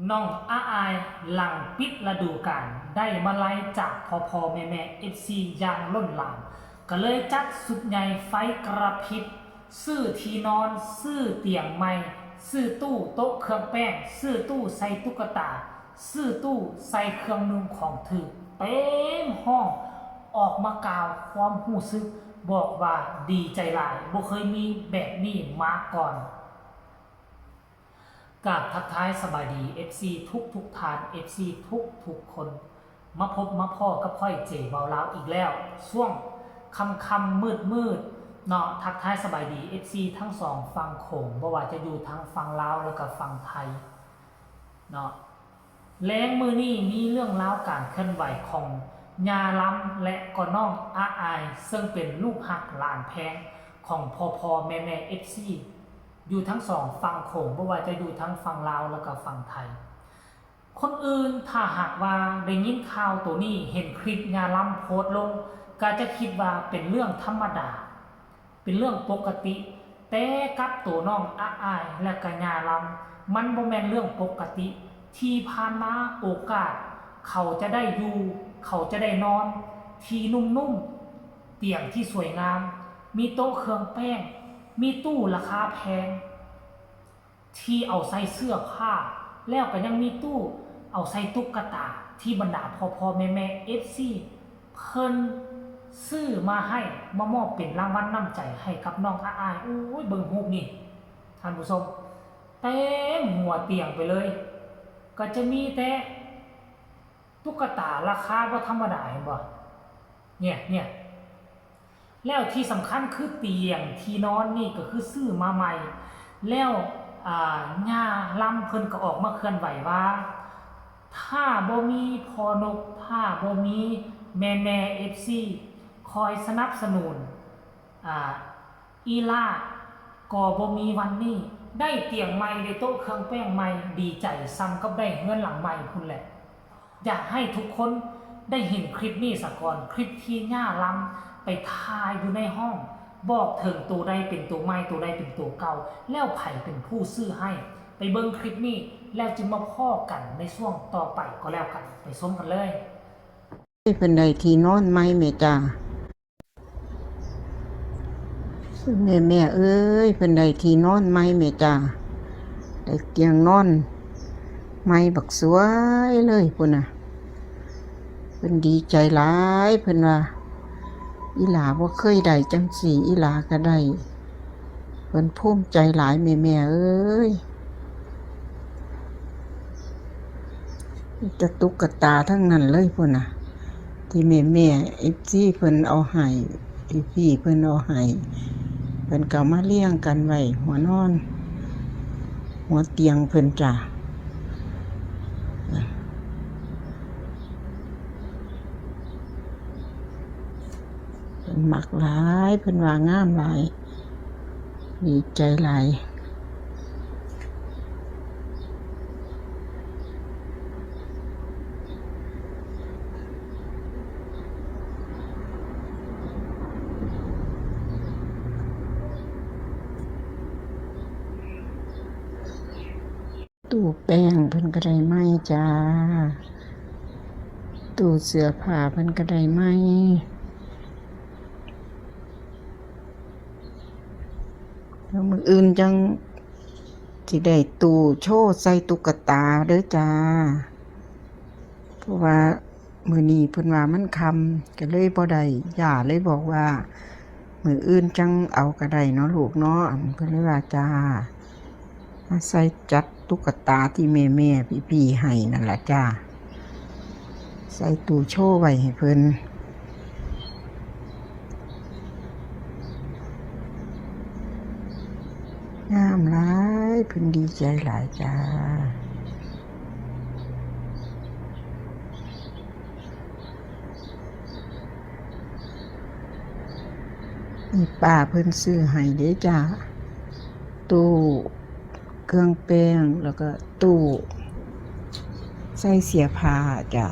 ນ້ອງອາອາຍຫຼັງປິດລະດູການ ໄດ້ມາໄລ່ຈາກພໍ່ໆແມ່ໆເອັຟຊີຢ່າງລົ້ນຫຼາມ, ກະເລີຍຈັດຊຸດໃຫຍ່ໄຟກະພຣິບ, ຊື້ທີ່ນອນ, ຊື້ຕຽງໃໝ່, ຊື້ຕູ້ໂຕະເຄື່ອງແປ້ງ, ຊື້ຕູ້ໃສ່ຕຸກກະຕາ, ຊື້ຕູ້ໃສ່ເຄື່ອງນຸ່ງຂອງຖືກ, ເຕັມຫ້ອງ, ອອກມາກ່າວຄວາມຮູ້ສຶກ, ບອກວ່າດີໃຈຫຼາຍ, ບໍ່ເຄີຍມີແບບນີ້ມາກ່ອນ. ກາບທັກທາຍສະບາຍດີເອັຟຊີທຸກໆທ່ານ, ເອັຟຊີທຸກໆຄົນ, ມາພົບມາພໍ້ກັບຂ້ອຍເຈເວົ້າລາວອີກແລ້ວ ຊ່ວງຄ່ຳໆມືດໆເນາະ. ທັກທາຍສະບາຍດີເອັຟຊີທັງສອງຝັ່ງໂຂງ, ບໍ່ວ່າຈະຢູ່ທາງຝັ່ງລາວ ແລະກະຝັ່ງໄທເນາະ. ແລງມື້ນີ້ມີເລື່ອງລາວການເຄື່ອນໄຫວຂອງຍ່າລຳ ແລະກໍນ້ອງອາອາຍ ເຊິ່ງເປັນລູກຮັກຫຼານແພງຂອງພໍ່ໆແມ່ໆເອັຟຊີ ຢູ່ທັງສອງຝັ່ງໂຂງ, ບໍ່ວ່າຈະຢູ່ທາງຝັ່ງລາວ ແລະກະຝັ່ງໄທ. ຄົນອື່ນຖ້າຫາກວ່າໄດ້ຍິນຂ່າວໂຕນີ້, ເຫັນຄລິບຍ່າລຳໂພສລົງ, ກະຈະຄິດວ່າເປັນເລື່ອງທຳມະດາ, ເປັນເລື່ອງປົກກະຕິ, ແຕ່ກັບໂຕນ້ອງອາອາຍ ແລະກະຍ່າລຳ, ມັນບໍ່ແມ່ນເລື່ອງປົກກະຕິ. ທີ່ຜ່ານມາໂອກາດເຂົາຈະໄດ້ຢູ່, ເຂົາຈະໄດ້ນອນທີ່ນຸ່ມໆ, ຕຽງທີ່ສວຍງາມ, ມີໂຕະເຄື່ອງແປ້ງ, ມີຕູ້ລາຄາແພງ ທີ່ເອົາໃສ່ເສື້ອຜ້າ, ແລ້ວກໍຍັງມີຕູ້ເອົາໃສ່ຕຸກກະຕາ ທີ່ບັນດາພໍ່ໆແມ່ໆເອັຟຊີເພິ່ນຊື້ມາໃຫ້, ມາມອບເປັນລາງວັນນ້ຳໃຈໃຫ້ກັບນ້ອງອາອາຍ. ໂອ້ຍ ເບິ່ງຮູບນີ້ທ່ານຜູ້ຊົມ, ເຕັມຫົວຕຽງໄປເລີຍ, ກໍຈະມີແຕ່ຕຸກກະຕາລາຄາບໍ່ທຳມະດາ, ເຫັນບໍ່? ເນຍ ເນຍ. ແລ້ວທີ່ສຳຄັນຄືຕຽງທີ່ນອນນີ້ກໍຄືຊື້ມາໃໝ່, ແລ້ວ ອາ ຍ່າລຳເພິ່ນກໍອອກມາເຄື່ອນໄຫວວ່າ ຖ້າບໍ່ມີພໍ່ນົກ, ຖ້າບໍ່ມີແມ່ໆເອັຟຊີຄອຍສະໜັບສະໜູນ ອາ ອີ່ຫຼ້າກໍບໍ່ມີວັນນີ້, ໄດ້ຕຽງໃໝ່, ໄດ້ໂຕະເຄື່ອງແປ້ງໃໝ່, ດີໃຈສ່ຳກັບໄດ້ເຮືອນຫຼັງໃໝ່ພຸ້ນແຫຼະ. ຢາກໃຫ້ທຸກຄົນໄດ້ເຫັນຄລິບນີ້ສາກ່ອນ, ຄລິບທີ່ຍ່າລຳໄປຖ່າຍຢູ່ໃນຫ້ອງ, ບອກເຖິງໂຕໃດເປັນໂຕໃໝ່, ໂຕໃດເປັນໂຕເກົ່າ, ແລ້ວໃຜເປັນຜູ້ຊື້ໃຫ້. ໄປເບິ່ງຄລິບນີ້ ແລ້ວຈຶ່ງມາພໍ້ກັນໃນຊ່ວງຕໍ່ໄປກໍແລ້ວກັນ. ໄປຊົມກັນເລີຍ. ເພິ່ນໄດ້ທີ່ນອນໃໝ່ແມ່ຈ້າ. ແມ່ໆເອີຍ, ເພິ່ນໄດ້ທີ່ນອນໃໝ່ແມ່ຈ້າ, ໄດ້ຕຽງນອນໃໝ່ບັກສວຍເລີຍພຸ້ນນະ. ເພິ່ນດີໃຈຫຼາຍ, ເພິ່ນວ່າ ອີ່ຫຼ້າບໍ່ເຄີຍໄດ້ຈັ່ງຊີ້, ອີ່ຫຼ້າກໍໄດ້. ເພິ່ນພູມໃຈຫຼາຍແມ່ໆເອີຍ. ມີແຕ່ຕຸກກະຕາທັງນັ້ນເລີຍພຸ້ນນະ, ທີ່ແມ່ໆເອັຟຊີເພິ່ນເອົາໃຫ້, ພີ່ໆເພິ່ນເອົາໃຫ້, ເພິ່ນກໍເອົາມາລຽງກັນໄວ້ຫົວນອນ, ຫົວຕຽງເພິ່ນຈ້າ. ເພິ່ນມັກຫຼາຍ, ເພິ່ນວ່າງາມຫຼາຍ, ດີໃຈຫຼາຍ. ຕູ້ແປ້ງເພິ່ນກໍໄດ້ໃໝ່ຈ້າ, ຕູ້ເສື້ອຜ້າເພິ່ນກໍໄດ້ໃໝ່. ແລ້ວມື້ອື່ນຈັ່ງຊິໄດ້ຕູ້ໂຊໃສ່ຕຸກກະຕາເດີ້ຈ້າ, ເພາະວ່າ ມື້ນີ້ເພິ່ນວ່າມັນຄ່ຳ ກໍເລີຍບໍ່ໄດ້, ຍ່າເລີຍບອກວ່າ ມື້ອື່ນຈັ່ງເອົາກໍໄດ້ເນາະລູກເນາະ. ເພິ່ນເລີຍວ່າ ຈ້າ, ມາໃສ່ຈັດຕຸກກະຕາທີ່ແມ່ໆ ພີ່ໆໃຫ້ນັ້ນລະຈ້າ, ໃສ່ຕູ້ໂຊໄວ້ໃຫ້ເພິ່ນ. ງາມຫຼາຍ, ເພິ່ນດີໃຈຫຼາຍຈ້າ. ນີ້ປ້າເພິ່ນຊື້ໃຫ້ເດ້ຈ້າ, ຕູ້ເຄື່ອງແປ້ງ ແລ້ວກໍຕູ້ໃສ່ເສື້ອຜ້າຈ້າ,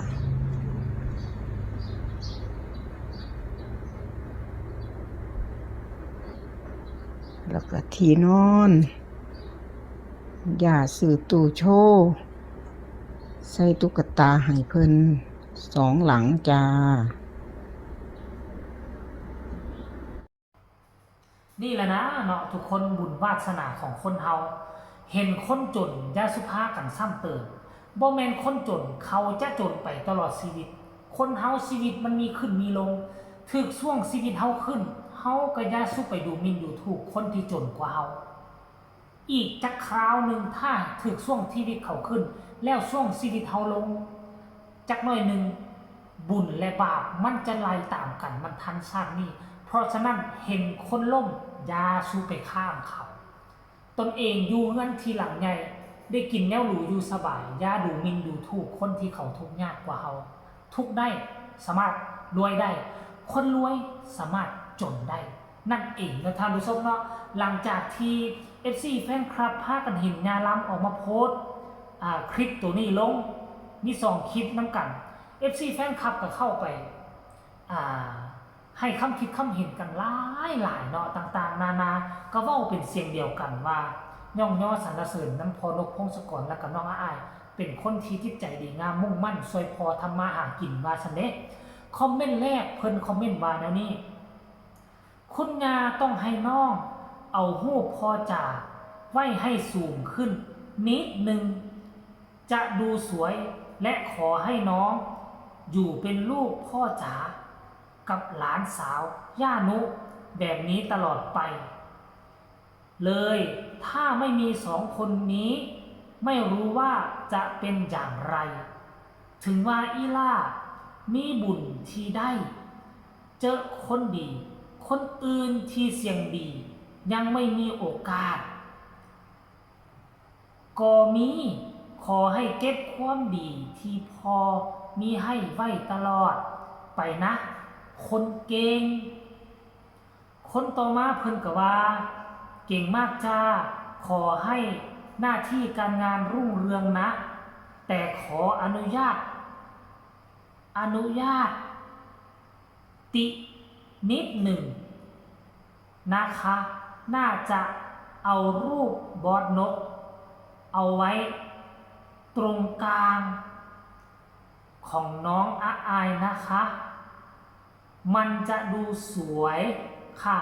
ແລ້ວກໍທີ່ນອນ. ຍ່າຊື້ຕູ້ໂຊ ໃສ່ຕຸກກະຕາໃຫ້ເພິ່ນສອງຫຼັງຈ້າ. ນີ້ແຫຼະນະເນາະ ທຸກຄົນ ບຸນວາດສະໜາຂອງຄົນເຮົາ. ເຫັນຄົນຈົນຢ່າສຸພາກັນຊ້ຳເຕີມ. ບໍ່ແມ່ນຄົນຈົນເຂົາຈະຈົນໄປຕະຫຼອດຊີວິດ. ຄົນເຮົາຊີວິດມັນມີຂຶ້ນມີລົງ. ຖືກຊ່ວງຊີວິດເຮົາຂຶ້ນ, ເຮົາກໍຢ່າສຸໄປດູໝິ່ນດູຖູກຄົນທີ່ຈົນກວ່າເຮົາ. ອີກຈັກຄາວໜຶ່ງ ຖ້າຖືກຊ່ວງຊີວິດເຂົາຂຶ້ນ ແລ້ວຊ່ວງຊີວິດເຮົາລົງ ຈັກໜ້ອຍໜຶ່ງ ບຸນແລະບາບມັນຈະໄລ່ຕາມກັນ ມັນທັນຊາດນີ້. ເພາະສະນັ້ນ ເຫັນຄົນລົ້ມ ຢ່າສູ່ໄປຂ້າມເຂົາ. ຕົນເອງຢູ່ເຮືອນທີ່ຫຼັງໃຫຍ່ ໄດ້ກິນແນວຫຼູຢູ່ສະບາຍ, ຢ່າດູໝິ່ນດູຖູກຄົນທີ່ເຂົາທຸກຍາກກວ່າເຮົາ. ທຸກໄດ້ ສາມາດລວຍໄດ້, ຄົນລວຍສາມາດຈົນໄດ້. ນັ້ນເອງເນາະທ່ານຜູ້ຊົມເນາະ. ຫຼັງຈາກທີ່ເອັຟຊີແຟນຄລັບພາກັນເຫັນຍາລຳອອກມາໂພສ ອາ ຄລິບໂຕນີ້ລົງ ມີສອງຄລິບນຳກັນ ເອັຟຊີແຟນຄລັບກໍເຂົ້າໄປ ອາ ໃຫ້ຄຳຄິດຄຳເຫັນກັນຫຼາຍໆເນາະ ຕ່າງໆນານາ ກໍເວົ້າເປັນສຽງດຽວກັນວ່າ ຍ້ອງຍໍສັນລະເສີນນຳພໍ່ນົກ ພົງສະກອນ ແລະກໍນ້ອງອາອາຍ ເປັນຄົນທີ່ຈິດໃຈດີງາມ ມຸ່ງໝັ້ນຊ່ວຍພໍ່ທຳມາຫາກິນ ວ່າຊັ້ນເດ້. ຄອມເມັນແລກເພິ່ນຄອມເມັນວ່າແນວນີ້ ຄຸນຍ່າຕ້ອງໃຫ້ນ້ອງເອົາຮູບພໍ່ຈາໄວ້ໃຫ້ສູງຂຶ້ນນິດໜຶ່ງ ຈະດູສວຍ ແລະ ຂໍໃຫ້ນ້ອງຢູ່ເປັນລູກພໍ່ຈາກັບຫຼານສາວຍ່ານຸແບບນີ້ຕະຫຼອດໄປເລີຍ. ຖ້າໄມ່ມີສອງຄົນນີ້ ໄມ່ຮູ້ວ່າຈະເປັນຢ່າງໃດ. ເຖິງວ່າອີ່ຫຼ້າມີບຸນທີ່ໄດ້ ເຈີຄົນດີ, ຄົນອື່ນທີ່ສຽງດີຍັງໄມ່ມີໂອກາດກໍມີ. ຂໍໃຫ້ເກັບຄວາມດີທີ່ພໍ່ມີໃຫ້ໄວ້ຕະຫຼອດໄປນະ ຄົນເກັ່ງ. ຄົນຕໍ່ມາເພິ່ນກໍວ່າ ເກັ່ງມາກຈ້າ ຂໍໃຫ້ໜ້າທີ່ການງານຮຸ່ງເຮືອງນະ ແຕ່ຂໍອະນຸຍາດ ອະນຸຍາດຕິນິດໜຶ່ງນະຄະ ໜ້າຈະເອົາຮູບບອດນົກເອົາໄວ້ຕົງກາງຂອງນ້ອງອາອາຍນະຄະ ມັນຈະດູສວຍຄ່ະ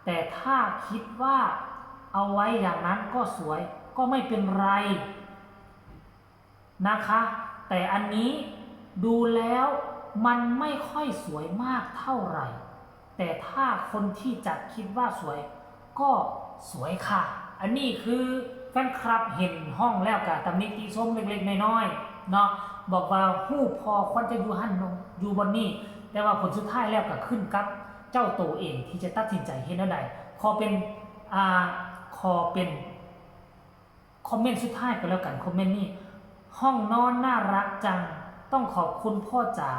ແຕ່ຖ້າຄິດວ່າເອົາໄວ້ຢ່າງນັ້ນກໍສວຍ ກໍໄມ່ເປັນໄລ ນະຄະ ແຕ່ອັນນີ້ດູແລ້ວມັນໄມ່ຄ່ອຍສວຍມາກເທົ່າໃດ ແຕ່ຖ້າຄົນທີ່ຈັດຄິດວ່າສວຍກໍສວຍຄ່ະ. ອັນນີ້ຄືແຟນຄລັບເຫັນຮ້ອງແລ້ວກະຕຳໜິຕິຊົມເລັກໆນ້ອຍໆເນາະ ບອກວ່າຮູບພໍ່ຄວນຈະຢູ່ຫັ້ນ ຢູ່ບ່ອນນີ້ ແຕ່ວ່າຜົນສຸດທ້າຍແລ້ວກະຂຶ້ນກັບເຈົ້າໂຕເອງທີ່ຈະຕັດສິນໃຈເຮັດແນວໃດ. ຂໍເປັນ ອາ ຂໍເປັນ ຄອມເມັນສຸດທ້າຍກໍແລ້ວກັນ ຄອມເມັນນີ້ ຫ້ອງນອນໜ້າລັກຈັງ ຕ້ອງຂອບຄຸນພໍ່ຈາ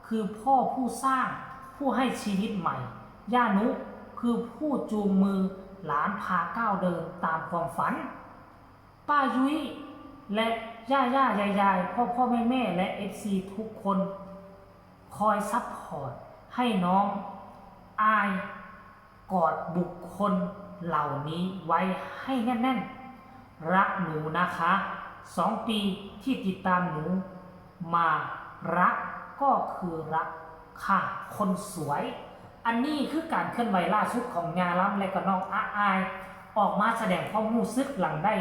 ຄືພໍ່ຜູ້ສ້າງ ຜູ້ໃຫ້ຊີວິດໃໝ່ ຍ່ານຸ ຄືຜູ້ຈູງມືຫຼານພາກ້າວເດີນຕາມຄວາມຝັນ ປ້າຍຸ້ຍ ແລະ ຍ່າໆ ຍາຍໆ ພໍ່ໆ ແມ່ໆ ແລະ ເອັຟຊີທຸກຄົນ ຄອຍຊັບພອດໃຫ້ນ້ອງອາຍ ກອດບຸກຄົນເຫຼົ່ານີ້ໄວ້ໃຫ້ແໜ້ນໆ. ລັກໜູນະຄະ ສອງປີທີ່ຕິດຕາມໜູມາ ລັກກໍຄືລັກຄ່ະຄົນສວຍ. ອັນນີ້ຄືການເຄື່ອນໄຫວລ່າສຸດຂອງຍ່າລຳ ແລະກໍນ້ອງອາອາຍ ອອກມາສະແດງຄວາມຮູ້ສຶກຫຼັງໄດ້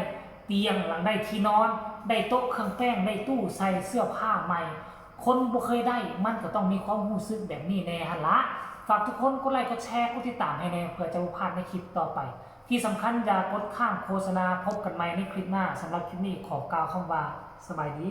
ຕຽງ ຫຼັງໄດ້ທີ່ນອນ ໄດ້ໂຕະເຄື່ອງແປ້ງ ໄດ້ຕູ້ໃສ່ເສື້ອຜ້າໃໝ່. ຄົນບໍ່ເຄີຍໄດ້ ມັນກໍຕ້ອງມີຄວາມຮູ້ສຶກແບບນີ້ແດ່ຫັ້ນລະ. ຝາກທຸກຄົນກົດໄລກົດແຊ ກົດຕິດຕາມໃຫ້ແດ່ ເພື່ອຈະບໍ່ພາດໃນຄລິບຕໍ່ໄປ. ທີ່ສຳຄັນຢ່າກົດຂ້າມໂຄສະນາ. ພົບກັນໃໝ່ໃນຄລິບໜ້າ. ສຳລັບຄລິບນີ້ຂໍກ່າວຄຳວ່າ ສະບາຍດີ.